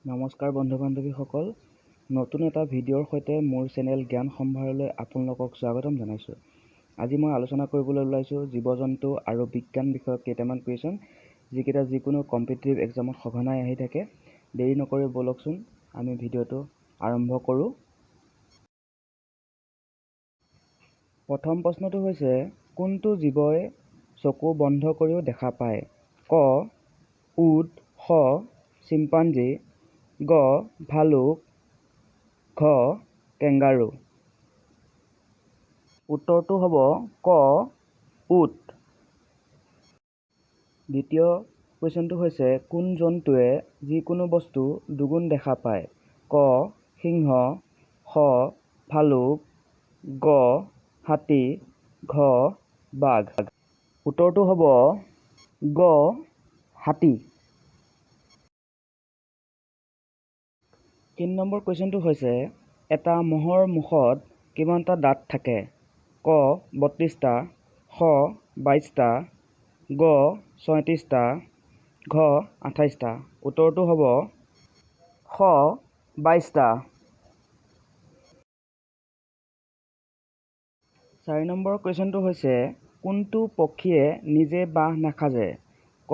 নমস্কাৰ বন্ধু বান্ধৱীসকল, নতুন এটা ভিডিঅ'ৰ সৈতে মোৰ চেনেল জ্ঞান সম্ভাৰলৈ আপোনালোকক স্বাগতম জনাইছোঁ। আজি মই আলোচনা কৰিবলৈ ওলাইছোঁ জীৱ জন্তু আৰু বিজ্ঞান বিষয়ক কেইটামান কুৱেশ্যন, যিকেইটা যিকোনো কম্পিটিটিভ এক্সামত সঘনাই আহি থাকে। দেৰি নকৰি ব'লকচোন আমি ভিডিঅ'টো আৰম্ভ কৰোঁ। প্ৰথম প্ৰশ্নটো হৈছে, কোনটো জীৱই চকু বন্ধ কৰিও দেখা পায়? ক উট, খ চিম্পাঞ্জী, গ ভালুক, ঘ কেংগাৰু। উত্তৰটো হ'ব ক উট। দ্বিতীয় কুৱেশ্যনটো হৈছে, কোন জন্তুৱে যিকোনো বস্তু দুগুণ দেখা পায়? ক সিংহ, খ ভালুক, গ হাতী, ঘ বাঘ। উত্তৰটো হ'ব গ হাতী। 3 নম্বৰ কুৱেশ্যনটো হৈছে, এটা মহৰ মুখত কিমানটা দাঁত থাকে? ক 32টা, খ 22টা, গ 36টা, ঘ 28টা। উত্তৰটো হ'ব খ 22টা। 4 নম্বৰ কুৱেশ্যনটো হৈছে, কোনটো পক্ষীয়ে নিজে বাহ নাসাজে? ক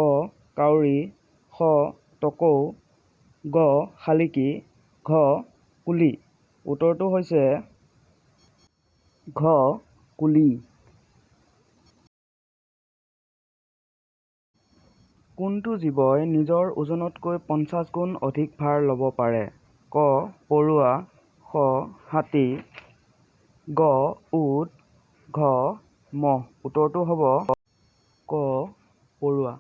কাউৰী, খ টকৌ, গ শালিকী, ঘ কুলি। উত্তৰটো হৈছে ঘ কুলি। কোনটো জীৱই নিজৰ ওজনতকৈ 50 গুণ অধিক ভাৰ ল'ব পাৰে? ক পৰুৱা, খ হাতী, গ উট, ঘ মহ। উত্তৰটো হ'ব ক পৰুৱা।